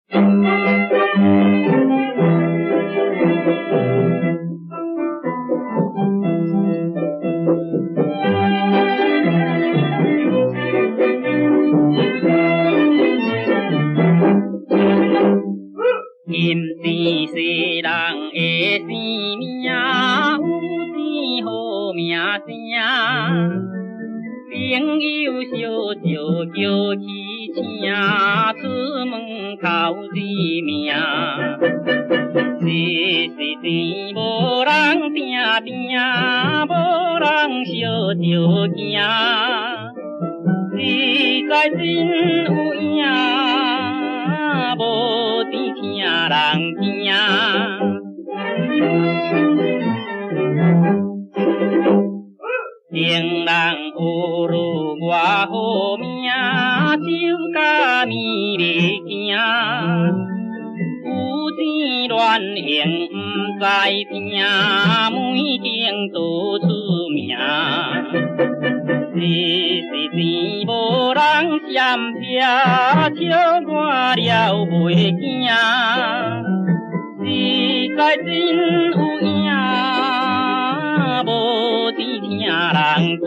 金钱世人的生命，有錢好名聲。朋友相招叫去請，出門頭一名。實是錢無人定定，無人相招驚。實在真有影，無錢聽人驚。情人有汝偌好命，酒甲暝日行。有錢亂用毋知聽，每間都出名。實是錢無人閃避，笑我了袂驚。實在真有影，無錢聽人驚。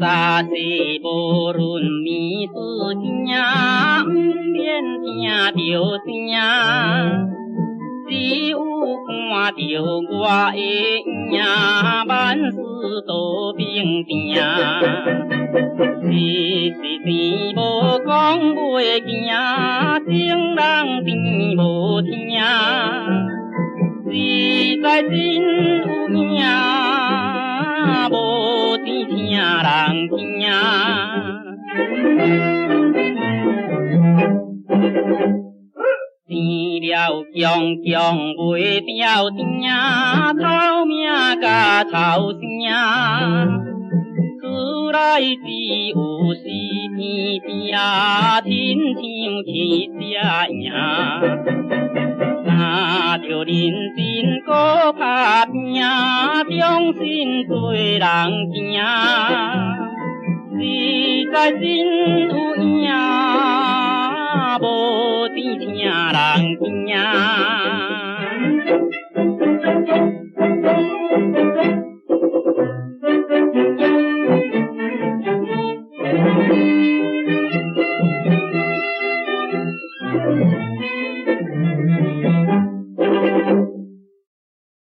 早時無論暝子聽，毋免聽著聲，只有看著我的影，萬事都平定。實是錢無講袂驚，情人甜無聽。實在真有影，無錢聽人驚。生了強強袂調定，臭名佮臭聲。厝內只有四天拼，親像去食贏。若著認真閣拍拼，終身做人驚。實在真有影，